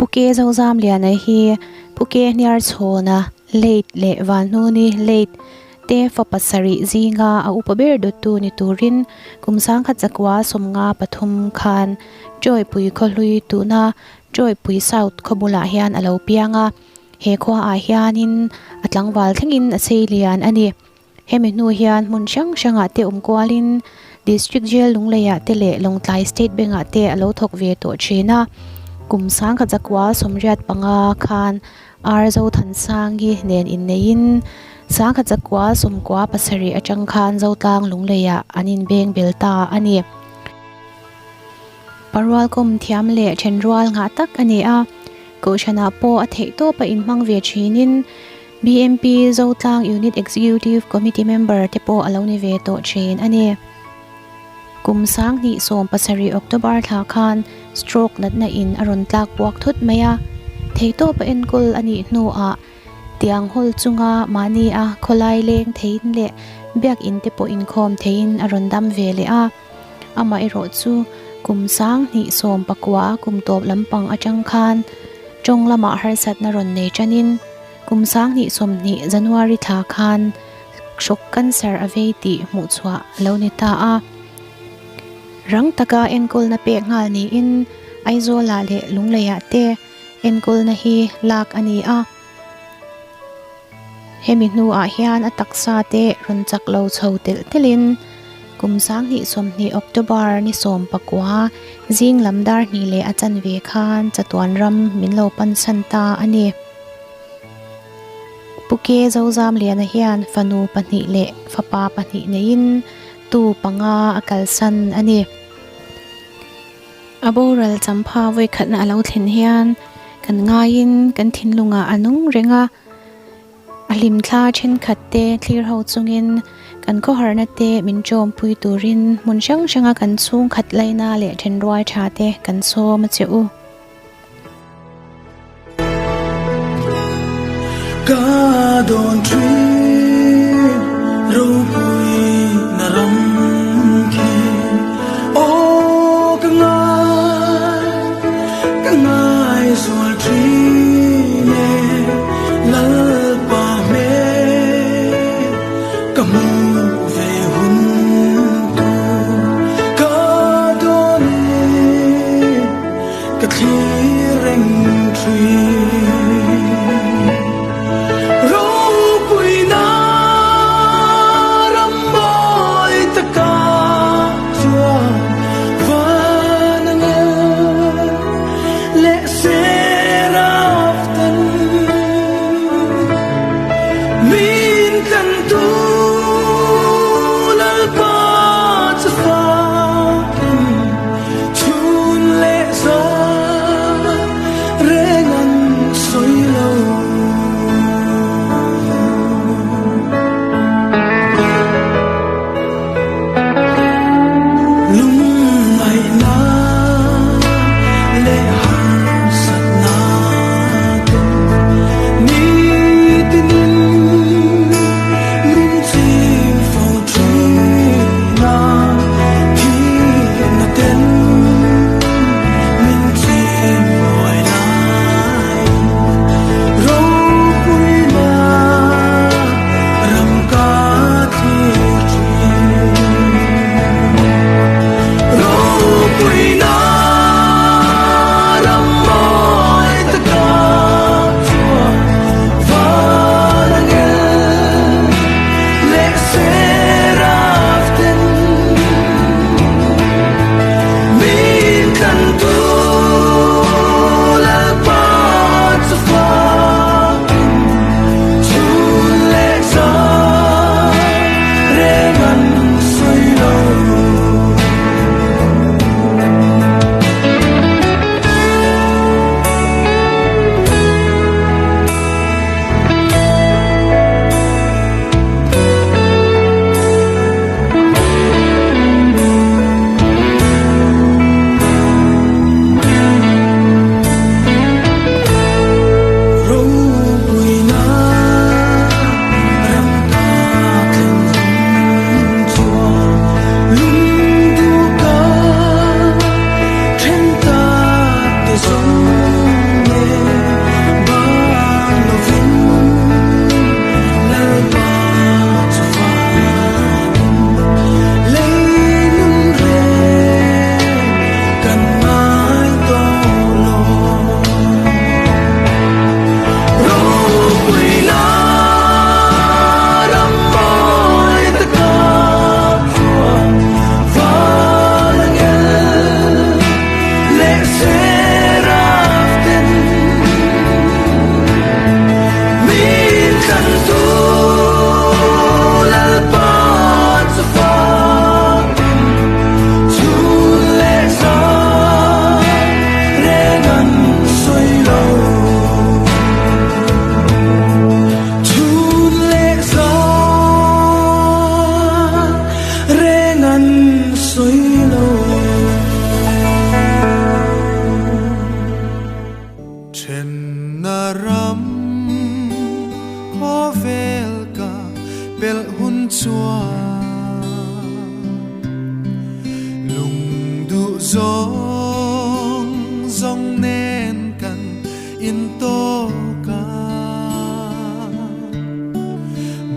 Pu Ke Zozamliana hi Pu Ke Hniarchhawna late leh Vanhnuni late te fa pasarih zinga a upa ber dawttu ni turin kum 1953 khan Chawipui khawhlui tuna Chawipui South khaw bulah hian a lo piang a, he khuaah hianin a tlangval thlengin a chei lian a ni. Hemi hnu hian hmun hrang hrangah te awm kualin District Jail Lungleiah te leh Lawngtlai State Bank-ah te a lo thawk ve tawh thin a. Kum 1985 khan Ar Zothansangi nen inneihin 1997 atang khan Zotlang Lungleiah an inbeng bel ta a ni. Parual kawm thiam leh thenrual nghah tak a ni a, Kohhranah pawh a theihtawp a inhmang ve thinin BMP Zotlang Unit Executive Committee member te pawh a lo ni ve tawh thin a ni. Kum 2017 October thla khan stroke natna in a rawn tlak buak thut mai a, theihtawp a enkawl a nih hnuah tiang hawl chunga mahni a khawlai leng theiin leh biakinn te pawh inkhawm theiin a rawn dam ve leh a. Amaherawhchu kum 2019 kum tawp lampang atang khan tawng lamah harsatna rawn nei tanin Kum 2020 January thla khan hrawk cancer a vei tih hmuhchhuah a lo ni ta a. Rang taka enkawlna pek nghal niin Aizawlah leh Lungleiah te enkawlna hi lak a ni a. Hemi hnuah hian a taksa te rawn chak lo chho telh telhin kum 2020 October ni 19 zing lam dar hnih leh a chanve khan chatuan ram min lo pansan ta a ni. Pu Ke Zozamliana hian fanu pahnih leh fapa pahnih neiin tu panga a kalsan a ni. A boral champha vawikhatna a lo thlen hian kan ngaiin kan thinlungah a nung reng a, a hlimthla thenkhat te thlir ho chungin kan khawharna te min tawmpui turin hmun hrang hranga kan chhungkhat laina leh thenrual tha te kan sawm a che u. Ka dawn thin ropui na ram khi Aw ka ngai ka ngai zual thin e Lalpa hmel ka hmu ve hun tur Ka dawn e Ka thlir reng thin. zawng zawng nen kan intawk a,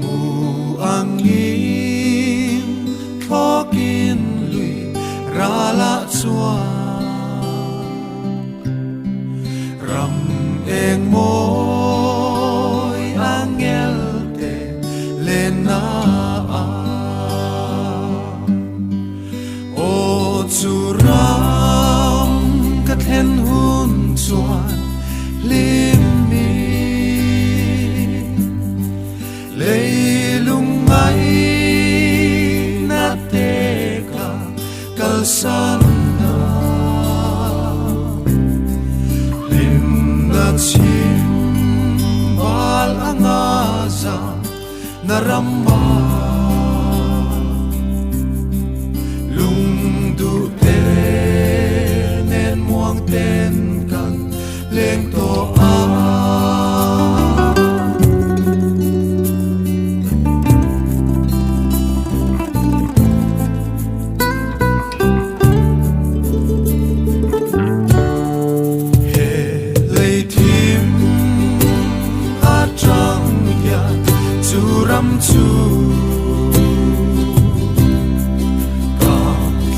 mu angin thlawkin lui ralah chuan ram eng mawi angel te lenna a. Aw chu ram ka thlen hun chuan hlim mi leilung ngaihna te ka kalsan a. Hlimna chhim bal anga zam na ram a. Lungduh te nen muang ten kan leng tawh a. He lei thim atang hian chu ram chu ka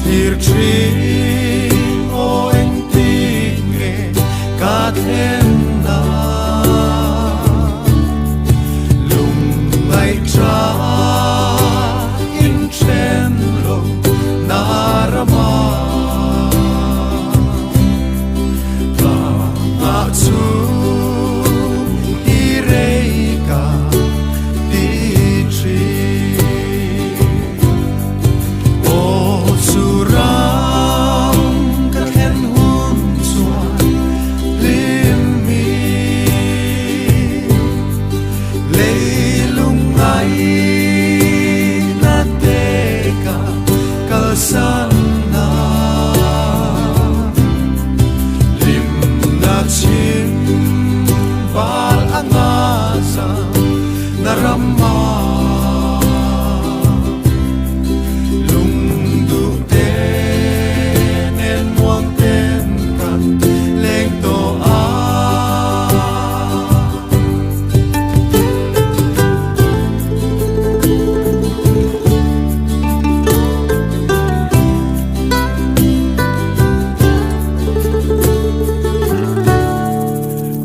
thlir thin aw engtik nge ka thlen na lungngaih tha in then lo na rama tlangah chu i rei ka ti thin. Aw chu ram ka thlen hun chuan hlim mi leilung ngaihna te ka kalsan a. Hlimna chhim bal anga zam na ram a. Lungduh te nen muang ten kan leng tawh a.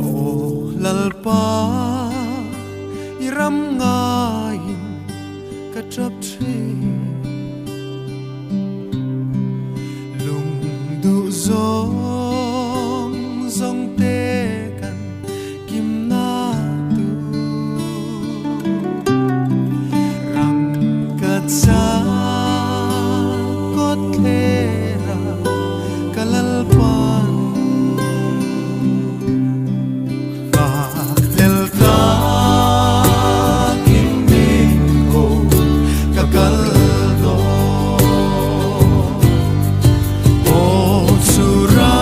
Aw Lalpa, i ram ngaiin ka tap thin. Lungduh zawng zawng te kan kimna tur rangkachak kawthlera ka Lalpan nghakhlel takin min ko ka kal dawn. Aw chu ram.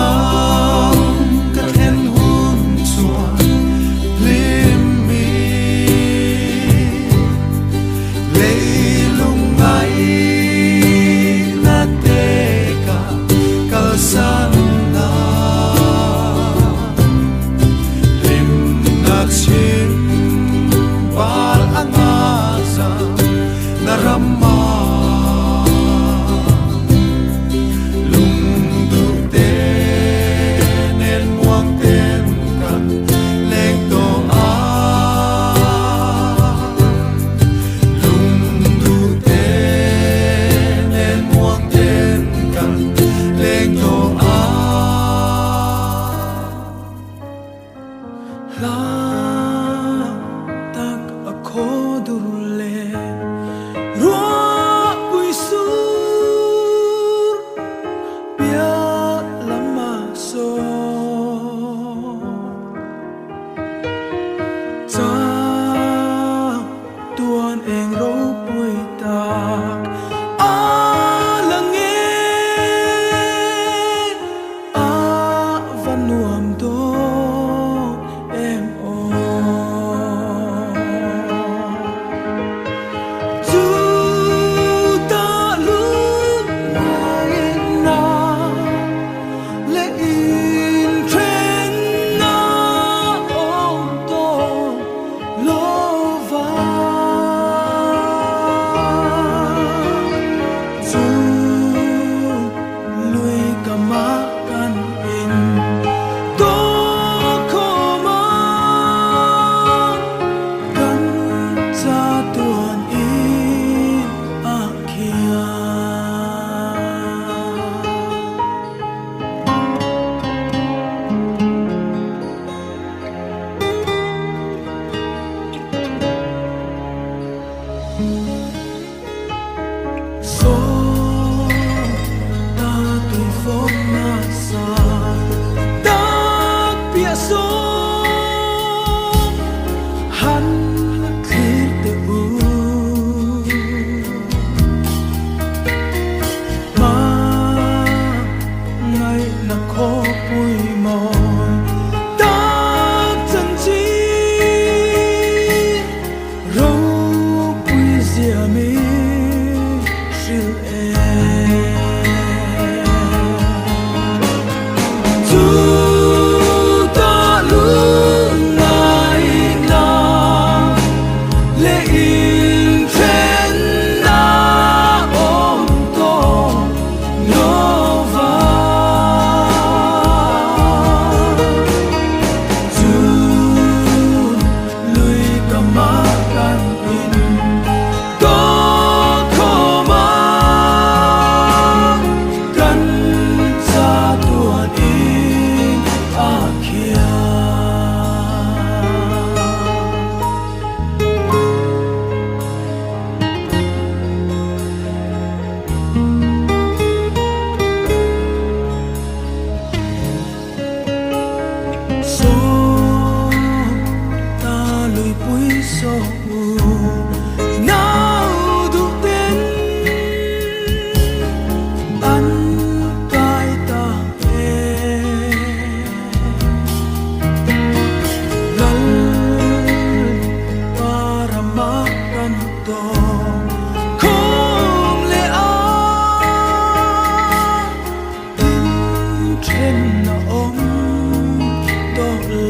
na khawpui mawi tak chanchin ropui zia min hrilh e. Chu ta lungngaihna leh inthenna awm tawh lo va. Chu lui ka mah kan in tawh khawm a, kan chatuan in a khiah. Saw ta luipui saw u nau duh ten an kai ta e. Lal parama kan tawh khawm leh a in then a awm tawh lo.